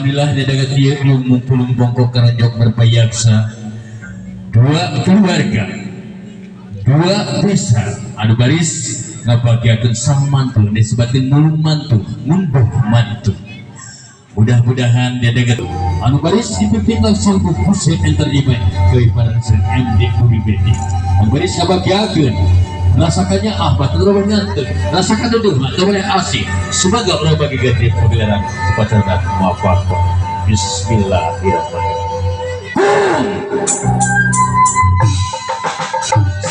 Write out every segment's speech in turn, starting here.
Alhamdulillah di dekat dia mumpulung bongkok karanjok merpayaksa dua keluarga dua desa anu baris ngabagiakeun sang mantu disebutkeun mulung mantu ngunduh mantu. Mudah-mudahan dia dekat anu baris dipimpin langsung ku Hussein Entertainment ke MD Budi Bedi anu baris ngabagiakeun rasakannya ah batur loba nyantet rasakan duduk mah boleh asik. Semoga Allah bagi ganti pagelaran upacara muwafaq. Bismillahirrahmanirrahim.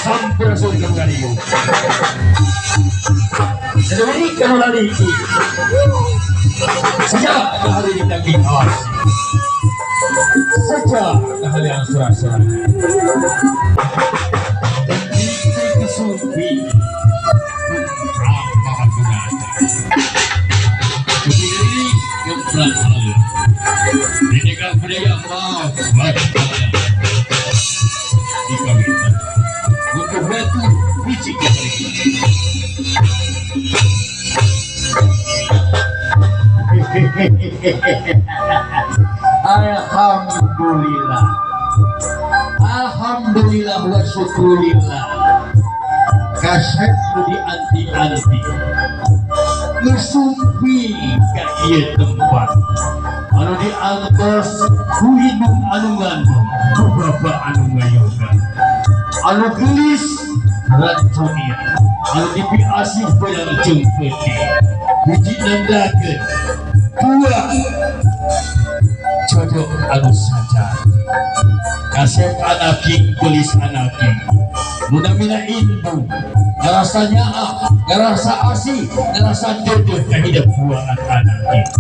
Sampurasun kamu. Jadi kalau lagi sejak hari ini daging awas sejak hari yang surah-surah kesupi Alhamdulillah. Alhamdulillah wa syukurillah. Kasep nu di anti-anti ngesumpi ka ieu tempat anu diantos ku indung anu ngandung, ku bapa anu ngayoga, anu geulis rancunia, anu dipiasih beurang jeung peuting. Hiji nandakeun dua jodoh anu sajati. Kasep anaking, gelis anaking, munamina indung ngerasa nyaah, ngerasa asih, ngerasa jodoh ka hidup buangan anaking.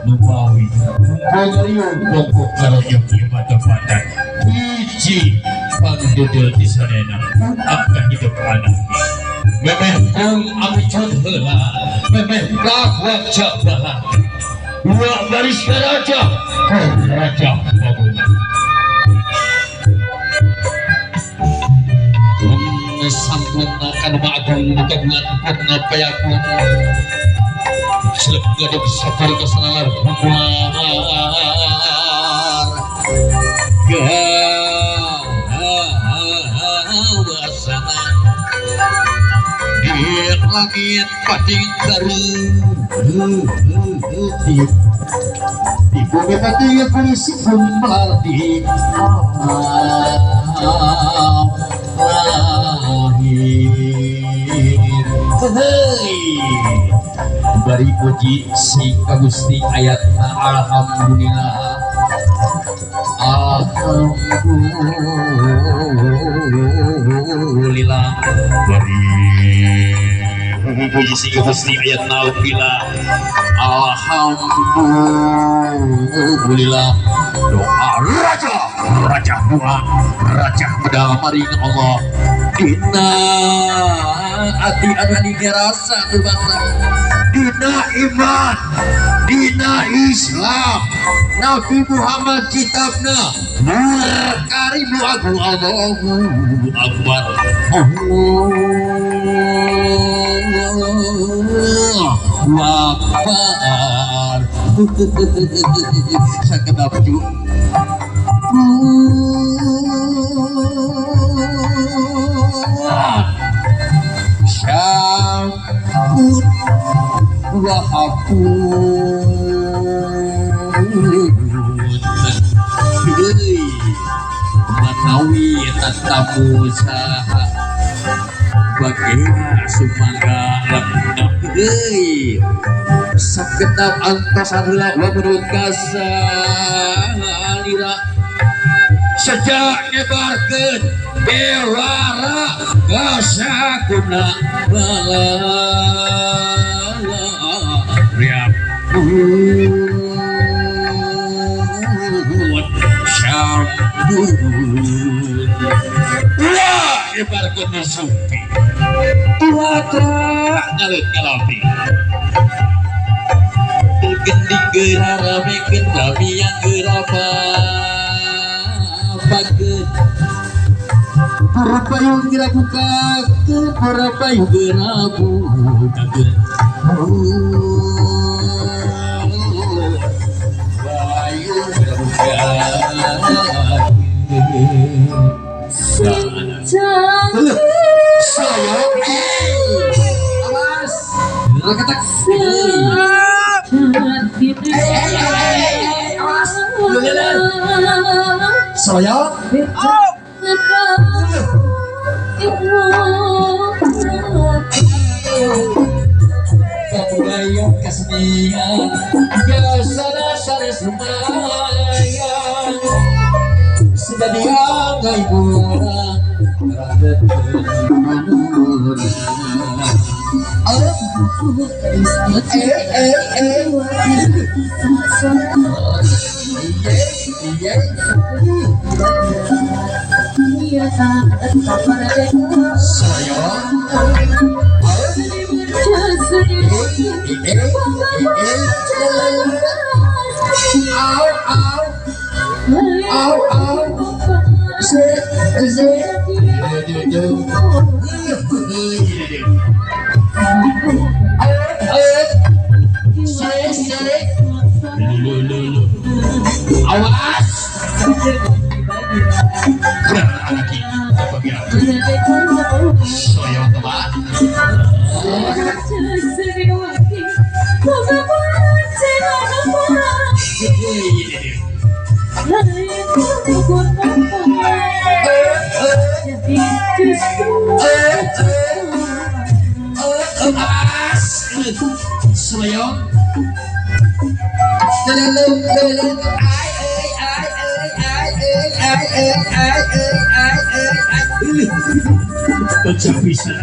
Numawi kumpul ngariung bongkok karoyok ieu mata-mata hiji pangdedel di sadayana ka hidup anaking. Memeh kong amicot heula, memeh plak wajah balaka dua baris raja raja bangunan sampun kanu agung muka bulan purna payakun selep gadeg sapar kasanalar hukumar gawasana di langit pating karu di bumi pating polisi melar di alam lahir. Hei, bari puji sing ka Gusti ayatna. Alhamdulillah, alhamdulillah. Bari puji sing ka Gusti ayatna alhamdulillah, alhamdulillah. Doa raja raja, doa raja medal maring Allah dina ati anu rasa berbahasa dina iman dina Islam Nabi Muhammad kitabna Nur Karimu Agung. Allahu Akbar, Allahu Akbar. Sakedap ju sampun wahapun. Heuy, manawi eta tamu saha bagea sumangga lengkap. Heuy, sakedap antosan heula wa menurut kasalira sejak nyebarkeun bewara kasakuna bala riap sampun wah nyebarkeun sumpi tuatra ngalut ngalapi gending geura ramekeun rami yang geura pageun. Para payung geura bukakeun, para payung geura bukakeun. Eh, eh, eh, eh, eh, awas. Lu. Soyong. Oh. Kabugayan kasenian Gasana lumayan Sudah dia hiburan. Eh, eh, eh. Iya, Soyong. Eh, eh, eh. Au, au, au, au. Se, se. Eh, se, se. Lu, lu, lu. Awas. Kurang anak ini. Bagian. Soyong teman. Eh, eh, awas. Soyong. Lu, lu, lu. Ai, ai, ai, ai, ai, ai, ai, ai, ai, ai. Baca bisa.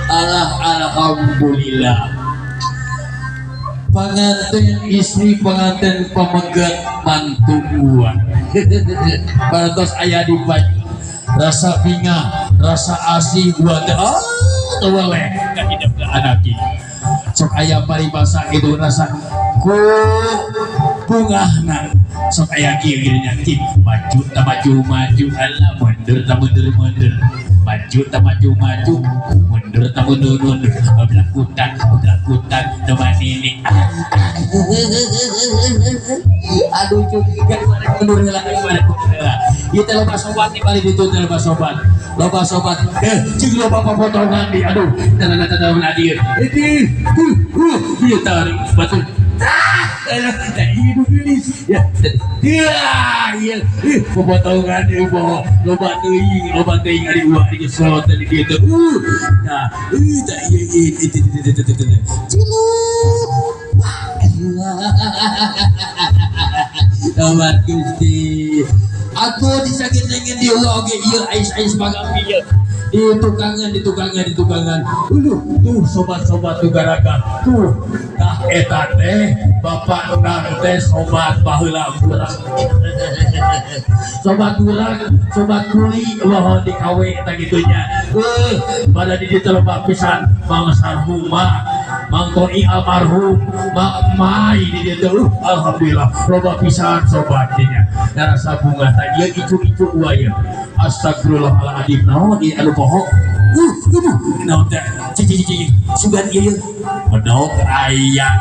Alah, alhamdulillah. Pengantin istri, pengantin pemegang mantu gua. Parantos aya di baju. Rasa bingah, rasa asih gua teh. Oh, teu weleh ka hidup ke anak ieu. Sok aya paribasa itu rasa ku bungahna. Sok aya kieu gini nya, cik, maju ta maju maju, alah mundur ta mundur mundur. Maju ta maju maju, mundur ta mundur mundur. Belakutan, belakutan, teman ini. Aduh, cuk, gimana mundur heula, gimana mundur heula. Ieu teh loba sobat di balik ditu teh loba sobat. Loba sobat. Eh, cing loba potongan di aduh. Tanda tanda tanda dieu. Ini, ieu tarik batu. Ah, alah, tak hidup geulis. Ya, ya, iya, ih, potongan ieu bawa loba teuing, loba teuing ari uak di geus teh di dieu teh. Nah, tah ieu ieu itu itu itu itu itu. Ciluk. Tobat Gusti. Aku disakit-sakit di Allah oge ieu ais-ais magang ieu. Di tukangan, di tukangan, di tukangan. Uluh, tuh sobat-sobat tuh garaga. Tuh, tah eta teh bapak urang teh sobat baheula urang. Sobat urang, sobat kuli mohon di KW eta gitunya. Pada di ditu loba pisan Mang Sarhuma, Mang Toi almarhum, Mang Mai di ditu. Alhamdulillah loba pisan sobat dinya. Ngarasa bunga tah ieu icu-icu gua ieu. Astagfirullahaladzim, naon ieu anu poho? Aduh, naon teh? Cicing cicing, sugan ieu medok aya.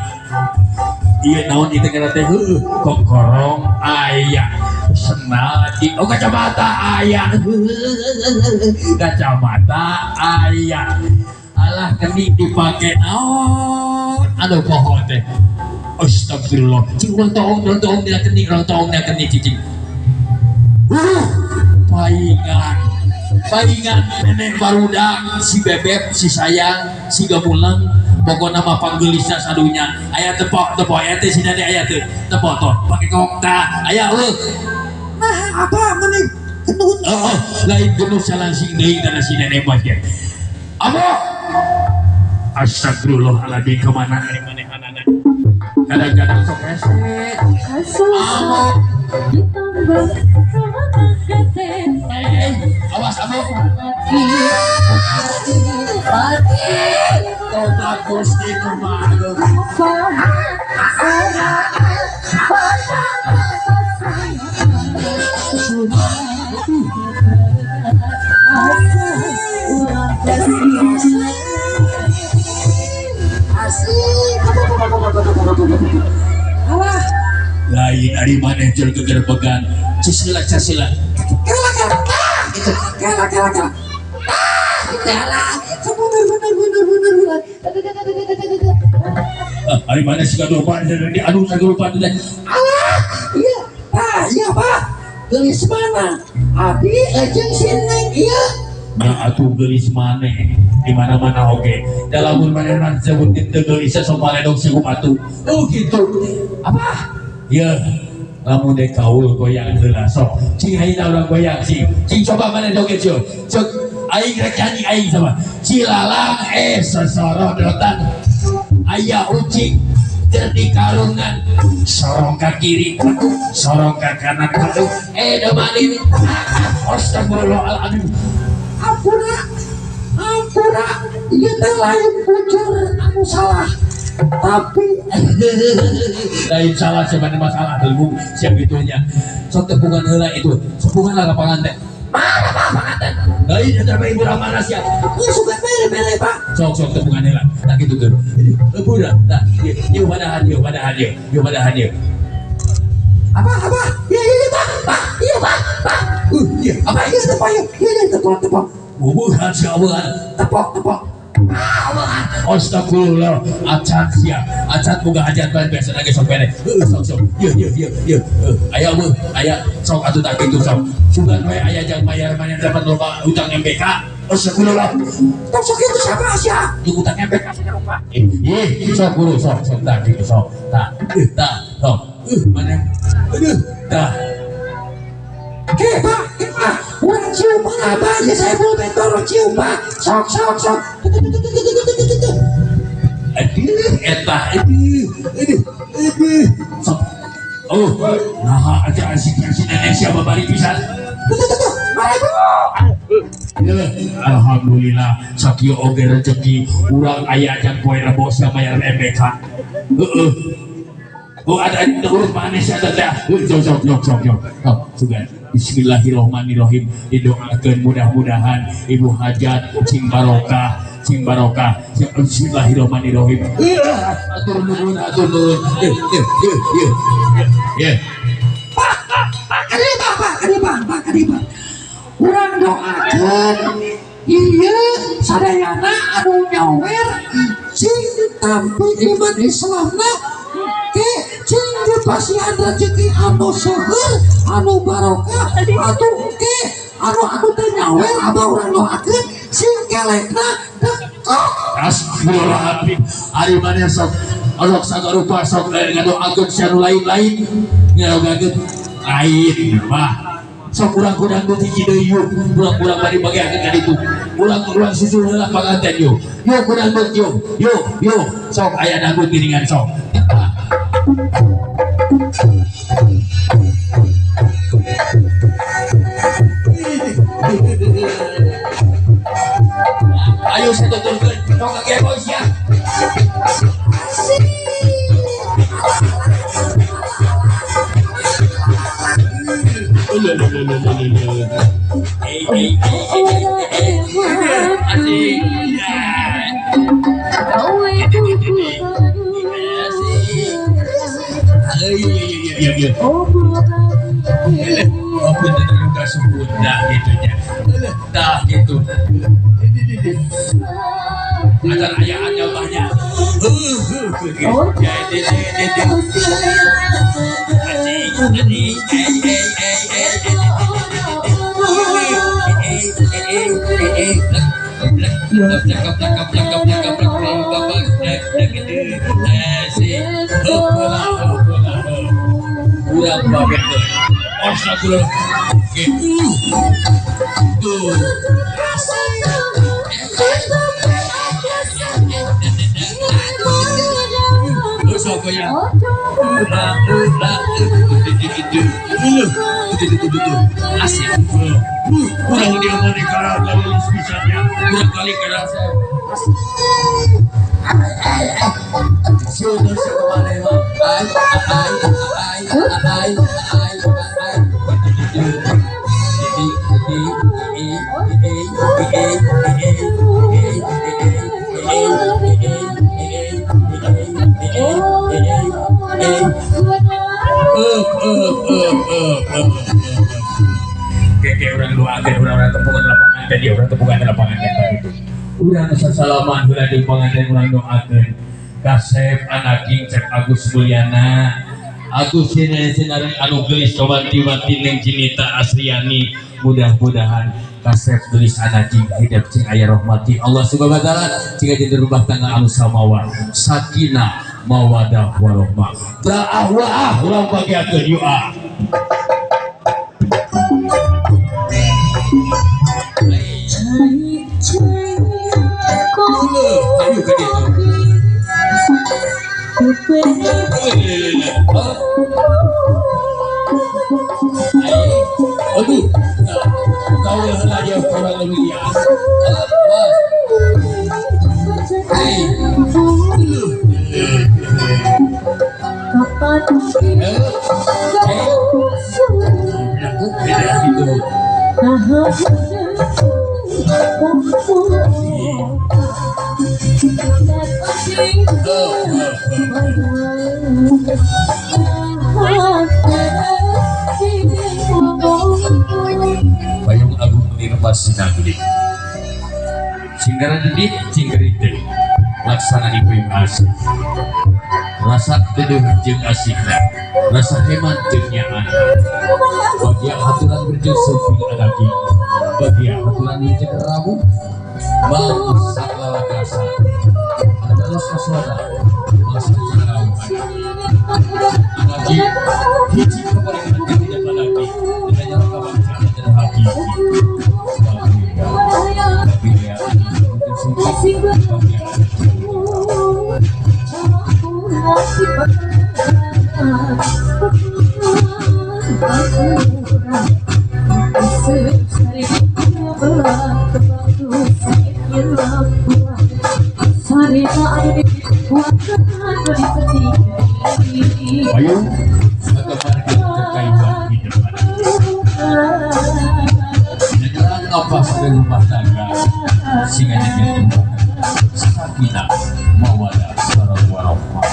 Ieu naon ieu teh ngaranna teh? Heueuh, kokorong aya. Senadi, oh kacamata aya. Kacamata aya. Alah keni dipake naon? Aduh poho teh. Astagfirullah. Cing ulang toong dina keni, ulang toong dina keni cicing. Paingan. Paingan nenek barudak si bebek, si sayang, si gamulang, pokokna mah panggelisna sadunya. Aya tepok, tepok aya teh si nenek aya teh. Tepok toh, pake kokta. Aya eueuh. Nah, apa meni gendut? Oh, lain gendut salangsing deui kana si nenek mah ge. Apa? Astagfirullahaladzim, kemana ini manehanana? Kadang-kadang sok hese. Susah ditambah Eh, awas amo. Tobat Gusti kumaha. Ari maneh jol gegerbegan cisila casila. Kela kela ah gitu. Kela kela kela. Ah, kela. Bener bener bener bener bener. Ah, ari maneh siga dopa di anu sagrupa teh. Alah, iya, Pak, iya Pak. Geulis mana? Abi jeung si Neng ieu. Nah atuh geulis maneh di mana-mana oge. Da lamun manehna disebutkeun teu geulis sok maledog si atuh. Oh gitu. Apa? Ya, lamun dek kaul goyang heula sok. Cing ayeuna urang goyang cing. Cing coba maneh joget cing. Cek aing rek nyanyi aing sama. Cilalang sosorodotan. Aya ucing keur di karungan sorong ka kiri sorong ka kanan demalin astagfirullahaladzim. Ampura, ampura, ieu teh lain bujur anu salah. Tapi lain salah siapa masalah ilmu siap gitunya sok tepungan heula itu tepungan lah lapangan teh. Mana Pak panganten? Lain eta mah ibu mana siap. Ieu sugan mere-mere Pak. Sok sok tepungan heula nah gitu tuh budak nah ieu padahan ieu padahan ieu ieu padahan ieu. Apa apa? Iya iya iya Pak, Pak, iya Pak, Pak. Iya Apa iya tepok iya iya iya tepok tepok bubuhan siabuhan tepok tepok. Ah, Allah. Astagfirullah, acan sia, acan boga hajat bae biasa lagi sok bere. Heuh sok sok. Yeuh yeuh yeuh yeuh. Aya meuh, aya sok atuh tak kitu sok. Sugan we aya jang bayar maneh dapat loba hutang MBK. Astagfirullah. Tong sok itu siapa sia? Di hutang MBK sia lupa. Ih, sok guru sok sok tah kitu sok. Tah, tah, sok. Maneh. Aduh, tah. Oke Pak, ke Pak. Urang cium Pak, apa? Ya saya belum bentor cium Pak. Sok sok sok. Aduh, eta, aduh, aduh, aduh. Sok. Oh, nah aja asik asik nenek siapa balik pisan. Tuh tuh tuh. Mana ibu? Alhamdulillah sakieu oge rezeki urang aya jang poe rebo sia bayar MBK. Heeh. Oh ada urus maneh sia teh. Heuh sok sok sok sok sok. Sok sugan. Bismillahirrahmanirrahim. Didoakeun mudah-mudahan ibu hajat sing barokah, sing barokah. Bismillahirrahmanirrahim. Atur nuhun, atur nuhun. Ye ye ye ye. Ye. Pak, Pak, Pak, kadieu Pak, Pak, kadieu Pak, Pak, kadieu Pak. Urang doakeun ieu sadayana anu nyawer sing ditampi iman Islamna ke sing dipasihan rezeki anu seueur anu barokah atuh ke anu anu teh nyawer abah urang doakeun sing kelekna dekok. Astagfirullahaladzim. Ari maneh sok sok sagarupa sok ngadoakeun sia nu lain-lain ngadoakeun lain wah sok kurang-kurang deui hiji deui yuk kurang-kurang bari bagiakeun ka ditu kurang-kurang susul heula panganten yuk yuk kurang deui yuk yuk yuk sok aya dangdut giringan sok. Ayo satuturkeun sok kageboy sia. Kurang banget. Astagfirullah. Tuh. Asik. Kurang dia mau dikalah lulus bisanya. Kurang kali kalah saya. Doakeun urang-urang tepungan lapangan tadi, urang tepungan lapangan tadi itu. Urang sasalaman heula di panganten, urang doakeun. Kasep anaking Cep Agus Mulyana. Agus sinareng anu geulis kawanti-wanti Neng Cinita Asriani, mudah-mudahan kasep geulis anaking hidup cing aya rahmati Allah Subhanahu wa taala, cing jadi rumah tangga anu samawa sakinah mawadah warahmah. Daah waah urang bagiakeun yuk ah. Ayo ka dito. Aduh, kau yang lagi kurang lebih dia. Payung Agung Nirma Sinagli Singgaran Dedit Cinggerite laksana di payung asih rasa dedeuh jeung asihna rasa hemat jeung nyaana bagia haturan berjeng suping anaki bagia haturan berjeng rabu mang saklalakasa adalah kaswara masa rawuhan anaki hiji kabarengkeun tidak anaki dengan kabangsaan dan hakiki Ayo, apa rumah tangga sehingga sakinah mawadah warahmah.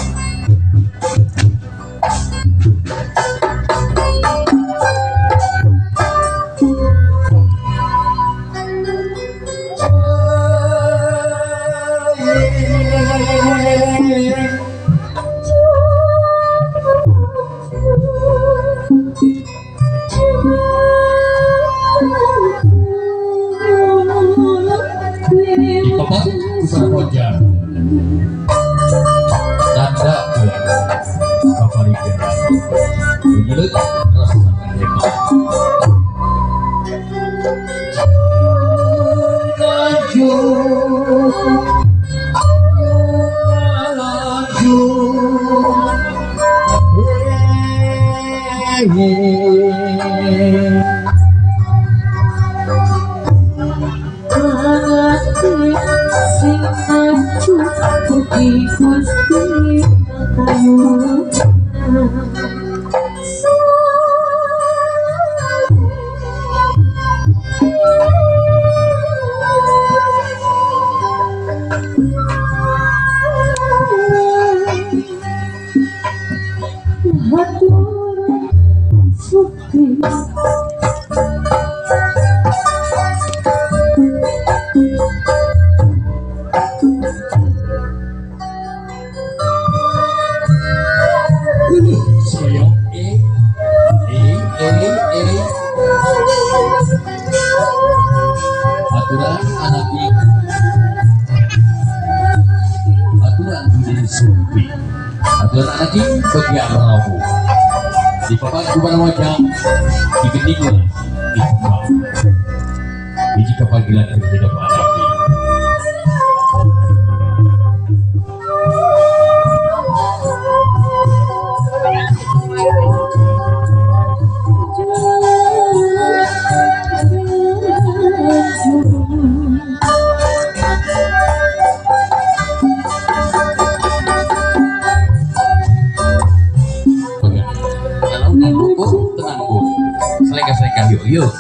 Yuk.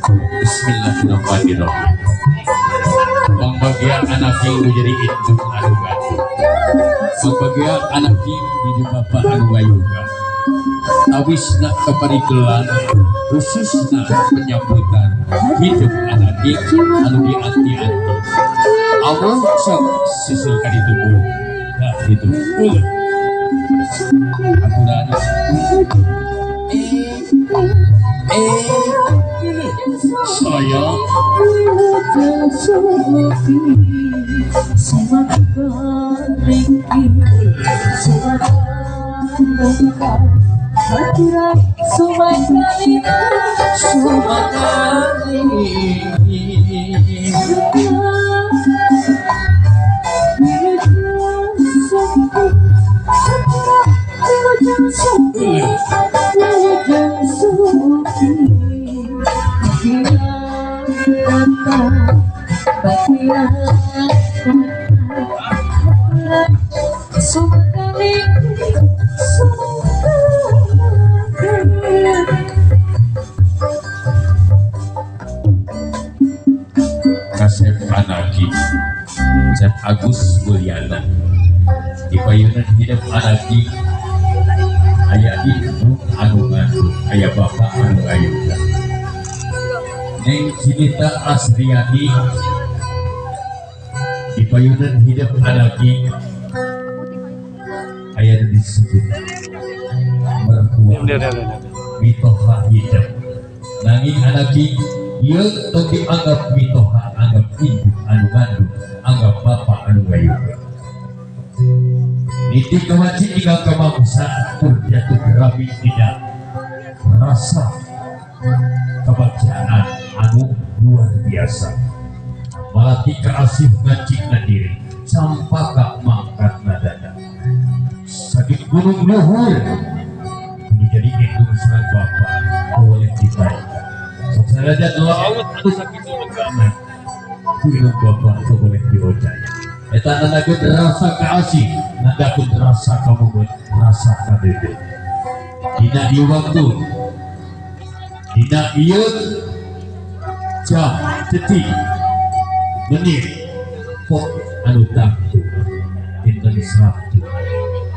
Bismillahirrahmanirrahim. Pembagian anak yang menjadi induk anu gatu. Pembagian anak yang jadi bapak anu ngayuga. Tawisna keparigelan khususna penyambutan hidup anaki anu dianti-anti. Allah sok susul ka ditu bulu. Nah, itu. Bulu. Aturan. Sayang. Kasep Anaki, Cep Agus Mulyana, di payunan hidup Anaki, ayah ibu anu ngandung, ayah bapak anu ngayuga. Neng Cinita Asriani, di payunan hidup Anaki, ayah disebut mertua, mitoha hidup. Nanging Anaki, ieu tong dianggap mitoha, anggap ibu anu ngandung, anggap bapak anu ngayuga. Niti kewaci ingkang kamangsa tur jatuh rami tidak rasa kebagjaan anu luar biasa. Malati kaasih ngacikna diri sampaka mangkatna dada. Sakit gunung luhur kudu jadi indung sareng bapa boleh ditarik. Sok sanajan laut anu sakitu legana ku indung bapa teu boleh diocaya. Eta nandakeun rasa kaasih, nandakeun rasa kamumun, rasa kadede. Dina ieu waktu, dina ieu jam, detik, menit, pok anu tangtu, dinten Sabtu,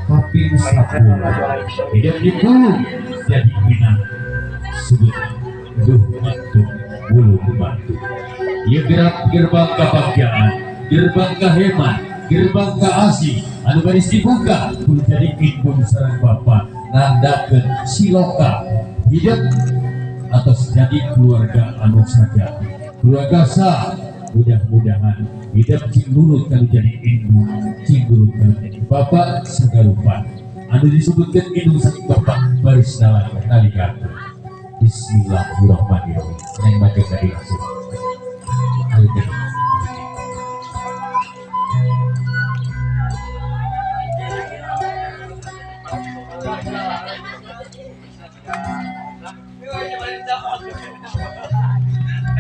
kaping sabulan, hidup dipulung jadi minang, sebut duh mantu, bulu mantu. Ieu gerbang kebahagiaan, gerbang keheman, gerbang keasih, anu baris dibuka, kudu jadi indung sareng bapa, nandakeun siloka hidup atau jadi keluarga anu sajati, keluarga sah. Mudah-mudahan hidup cing nurut kalau jadi indung, cing nurut kalau jadi bapak sagarupa. Anu disebutkan indung sareng bapak baris nalika. Bismillahirrahmanirrahim. Neng maju tadi langsung. Ayo deh.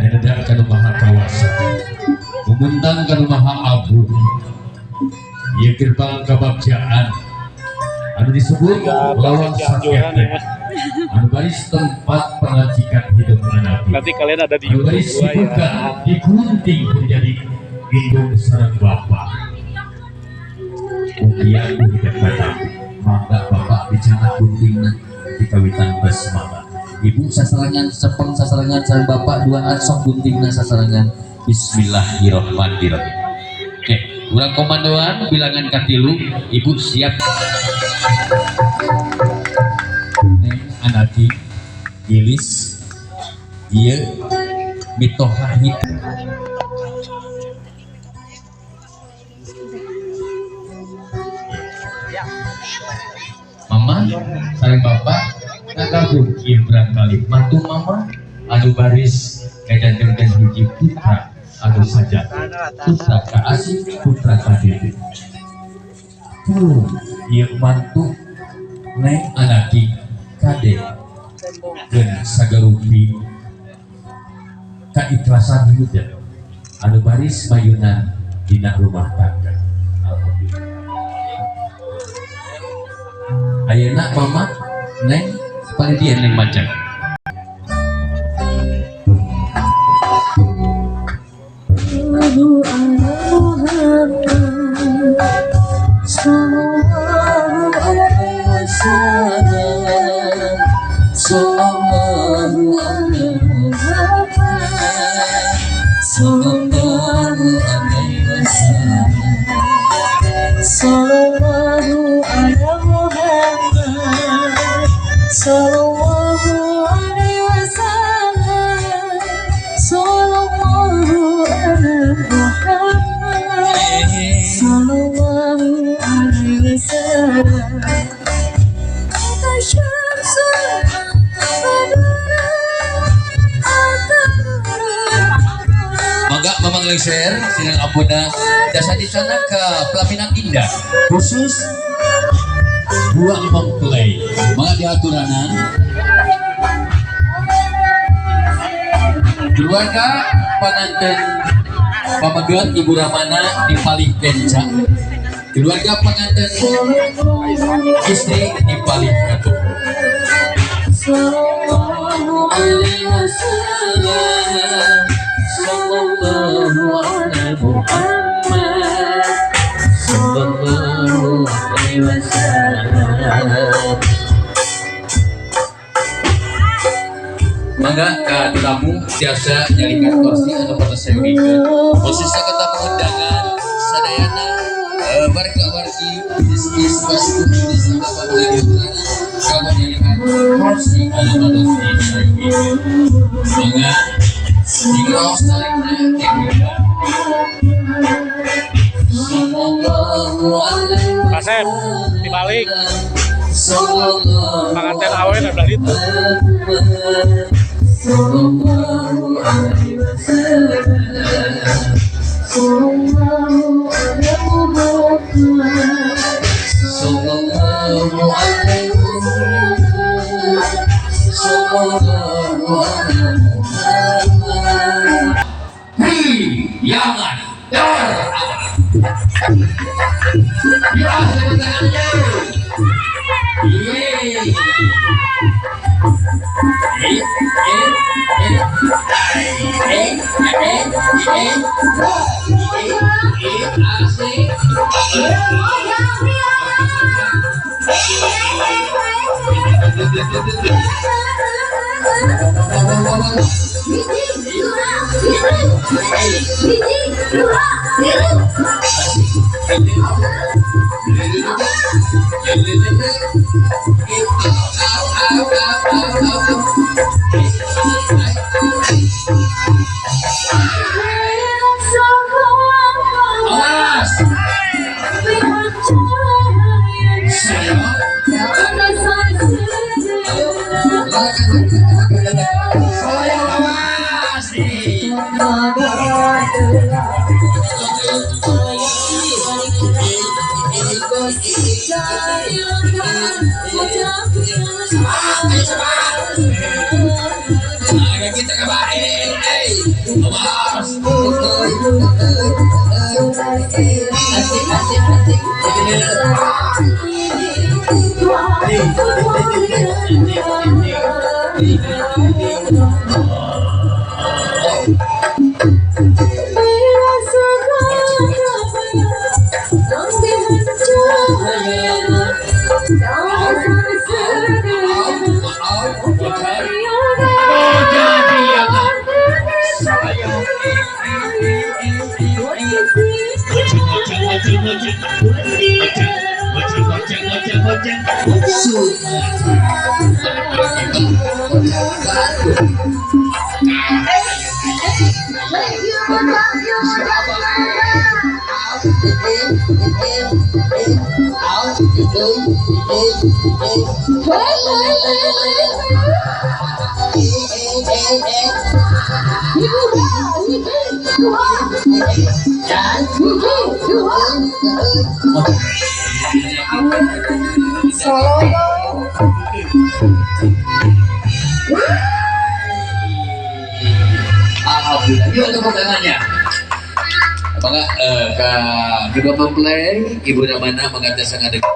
Ngededak kanu maha kawasa, mumuntang kanu maha agung. Ieu gerbang kabagjaan anu disebut lawang sakete, anu baris tempat pengajikan hidup anak. Nanti kalian ada di Anu YouTube baris gua ya. dibuka, digunting menjadi indung sareng bapa. Mugia ku hidup kata, mangga bapak bicara guntingna dikawitan basmala. Ibu sasarengan sepeng sasarengan sareng bapak duaan sok guntingna sasarengan. Bismillahirrahmanirrahim. Oke, urang komandoan bilangan katilu, ibu siap. Neng Anaki Gilis ieu mitoha hidup. Mama sareng bapak ngagabung ieu barangkali mantu mama anu baris ngajantenkeun hiji putra anu sajati, putra kaasih, putra kadede. Tuh ieu mantu Neng Anaki kade geun sagarupi kaikhlasan hidup anu baris mayunan dina rumah tangga. Alhamdulillah. Ayeuna mama Neng panitia Neng macan. Sallallahu alaihi wasallam. Sallallahu alaihi wasallam. Sallallahu ala Muhammad. Sallallahu alaihi wasallam. Sallallahu ala Muhammad. Sallallahu alaihi wasallam. Anta syamsun, anta badrun, anta nurun. Mangga Mamang Lengser sinang ampuna jasa di sana ke pelaminan indah khusus dua mempelai. Mangga diaturanan keluarga panganten pameget Ibu Ramana di paling kenca, keluarga pengantin istri di paling katuhu. Sallallahu alaihi wasallam. Sallallahu ala Muhammad. Sallallahu alaihi wasallam. Mangga ka tamu tiasa nyalikan kursi anu pada sayogikeun, khususnya ke tamu undangan sadayana, warga wargi is wasku di bapak kamu nyalikan kursi anu pada sayogikeun. Mangga digraos tarikna dibuka. Sallallahu alaihi Kasep, dibalik. Sallallahu Panganten awe na belah ditu. Sallallahu alaihi wasallam. Sallallahu ala Muhammad. Sallallahu alaihi wasallam. Sallallahu alaihi Muhammad. Priyangan dar. Ya, tepuk tangannya. Yeay. Eh, eh, eh, eh, eh, eh, eh, eh, asik. Hiji, dua, tilu. Hiji, dua, tilu. Awas. Saya awas. Nah, kita kabarin. Awas. Asik, asik, asik. Alhamdulillah. Yuk tepuk tangannya. Apakah ke kedua mempelai Ibu Ramana mengatakan sangat dekat.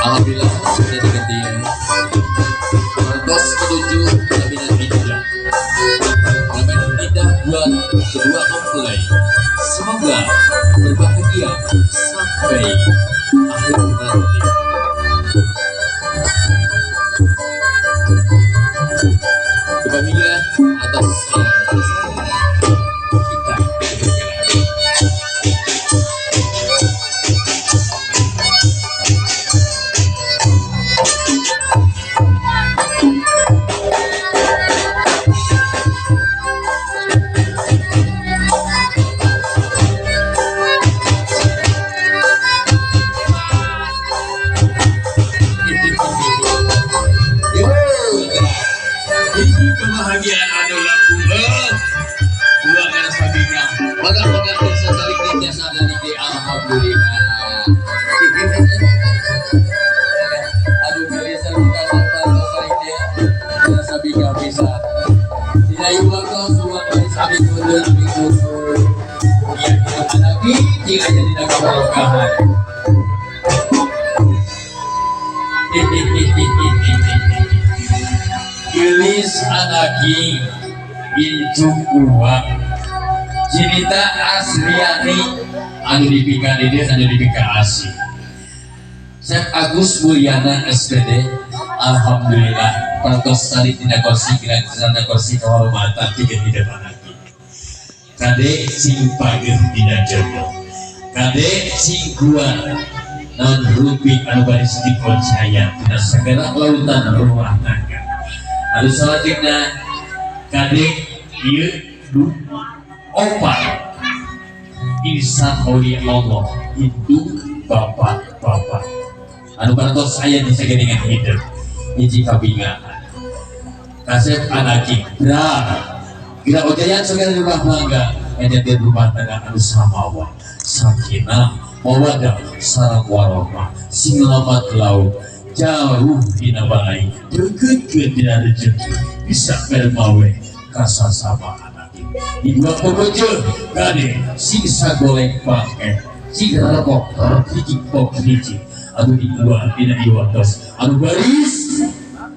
Alhamdulillah sudah diganti. Tos menuju pelaminan indah. Pelaminan indah buat kedua mempelai. Semoga berbahagia sampai akhir nanti. Kebahagiaan anu laku. Dua kana sabina. Baga-baga sasalik di jasa di, alhamdulillah. Aduh, geulis sarua sasalik dia. Sabina bisa. Dina ieu waktu semua geulis abi mundur minggu. Iya, lagi jika jadi kabarokahan. Gelis anaki incung uang Cinita Asriani anu dipika di dia, anu dipika asih. Chef Agus Mulyana SPD, alhamdulillah parantos salik dina kursi dina kursi kehormatan tiga tidak anaki. Kade sing pageuh dina jodoh, kade sing kuat non rupi anu baris dipercaya dina segala lautan rumah tangga. Anu selanjutnya kade ieu du opat insan oleh Allah itu bapak-bapak anu parantos aya di sageningan hidup hiji kabingahan. Kasep anaki bra Gila ojayan segala rumah tangga di rumah tangga anu samawa sakinah mawadah sareng warahmah, sing lamat laut jauh dina balai, deketkeun dina rezeki, bisa bermawe kasasama anak di dua pokoknya. Kade sing sagolek bangke, sing rebok hiji pok hiji anu di dua dina ieu waktos anu baris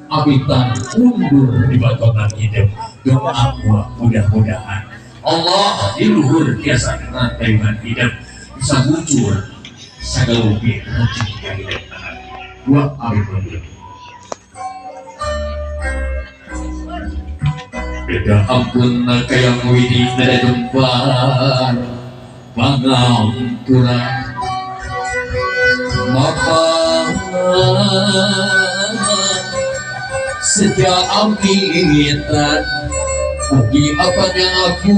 abitan mundur di batonan hidup. Doa gua mudah-mudahan Allah di luhur biasa rantaian hidup bisa muncul segala rupi rezeki hidup gua amit mundur. Beda ampun kayang widi dari jembar pangampura Bapak sejak amitan bagi apa yang aku.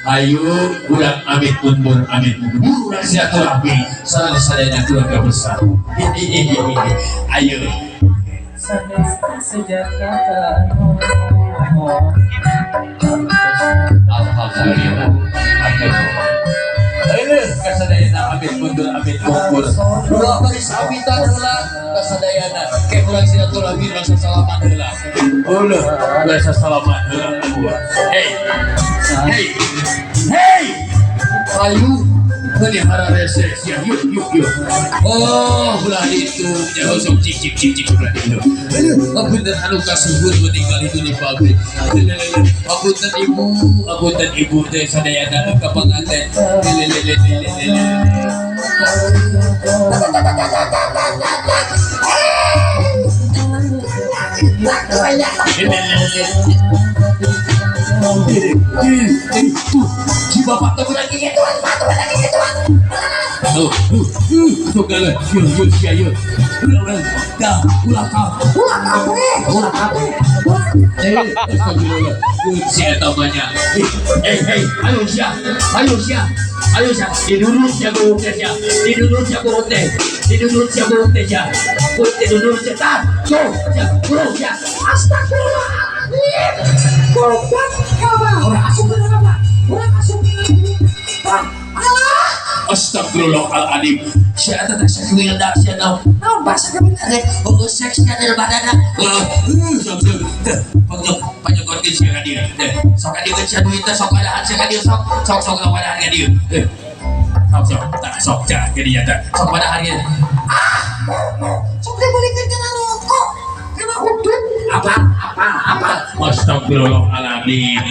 Ayo urang amit mundur, amit mundur, urang silaturahmi sareng sadayana keluarga besar. Ayo. Alhamdulillah. Ayo kasadayana amit mundur, amit mundur. Ulah baris amitan heula kasadayana. Ke urang silaturahmi, urang sasalaman heula. Ulah, urang sasalaman heula. Hey. Hey. Hey. Ayo pelihara rese sia, yuk yuk yuk. Oh, belah itu nya sok cik cik cik cik belah itu. Aduh, apunten anu kasuhun meninggal itu di pabrik. Apunten ibu, apunten ibu teh sadayana ka panganten. Si bapak tuh lagi gituan, pak tuh lagi gituan. Oh, tuh kalau, yuk, yuk, sia, yuk. Ulah, ulah, dah, ulah kau, ulah kau, ulah kau. Astagfirullah. Si eta banyak. Eh, ayo sia, ayo sia, ayo sia. Didurut sia guruk teh sia, didurut sia guruk teh, didurut sia guruk teh sia. Guruk teh didurut sia, tah, tuh, sia, guruk sia. Astagfirullahaladzim. Goblok kabar. Orang asup bener apa? Orang asup bener. Alah. Astagfirullahaladzim. Sia eta teh seks sia naon? Naon bahasa kebenar? Oh, seks sia dari badana. Sok sok. Teh, pangok panyokorkeun sia ka dieu. Teh, sok ka dieu sia duit teh sok kadahan sia ka dieu sok. Sok sok sok kadahan ka dieu. Teh. Sok sok tah sok cah ka dieu teh. Sok kadahan ieu. Ah, mau sok dibalikeun kana rokok. Kana udut. Apa apa apa. Astagfirullahaladzim.